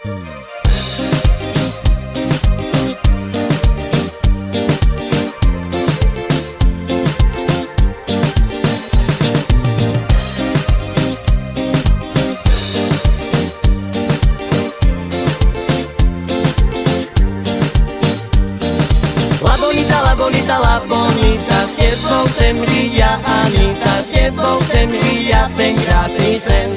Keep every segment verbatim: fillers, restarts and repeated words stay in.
La bonita, la bonita, la bonita, s tebou chcem žiť ja, Anita, s tebou chcem žiť ja ten krásny sen.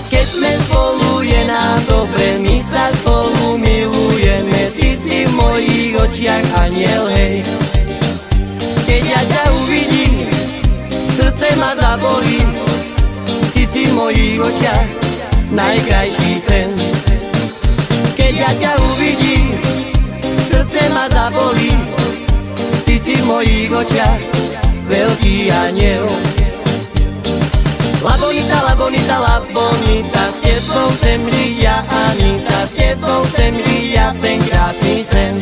Ked sme spolu, je nám dobre, my sa spolu milujeme, ty si v mojich očiach aniel, hej. Ked ja ťa uvidím, srdce ma zabolí, ty si v mojich očiach najkrajší sen. Ked ja ťa uvidím, srdce ma zabolí, ty si v mojich očiach veľký aniel. La bonita, la bonita, la bonita, s tebou chcem žiť ja, Anita, s tebou chcem žiť ja ten krásny sen.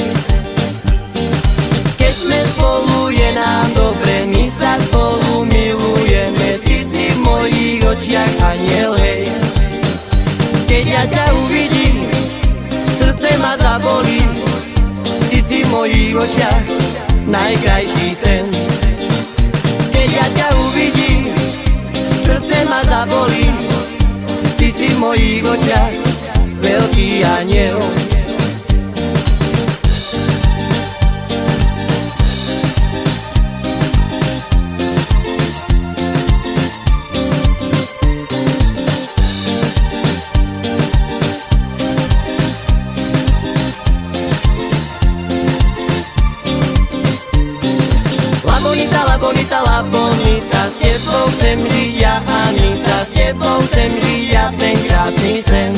Ked sme spolu, je nám dobre, my sa spolu milujeme, ty si v mojich očiach aniel, hej. Ked ja ťa uvidím, srdce ma zabolí, ty si v mojich očiach najkrajší sen. Ked ja ťa uvidím, srdce ma zabolí, ty si v mojich očiach veľký aniel. La bonita, la bonita, la bonita, s tebou chcem žiť ja, Anita, s tebou chcem žiť ja ten krásny sen.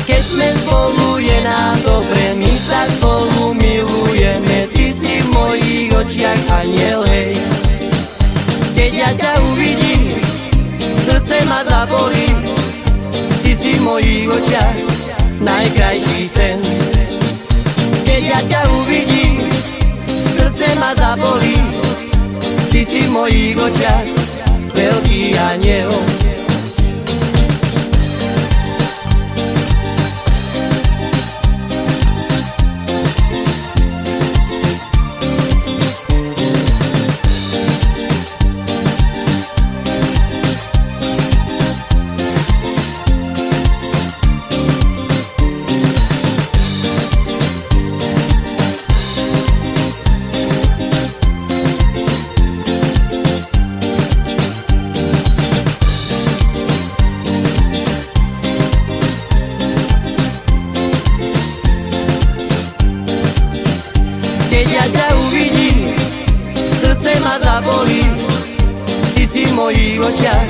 Ked sme spolu, je nám dobre, my sa spolu milujeme, ty si v mojich očiach aniel, hej. Ked ja ťa uvidím, srdce ma zabolí, ty si v mojich očiach najkrajší sen. Ked ja ťa uvidím, srdce ma zabolí, ty si v mojich očiach veľký aniel. Ked ja ťa uvidím, srdce ma zabolí, ty si v mojich očiach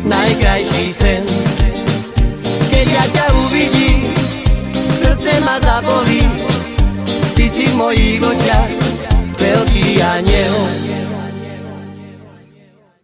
najkrajší sen. Ked ja ťa uvidím, srdce ma zabolí, ty si v mojich očiach veľký aniel.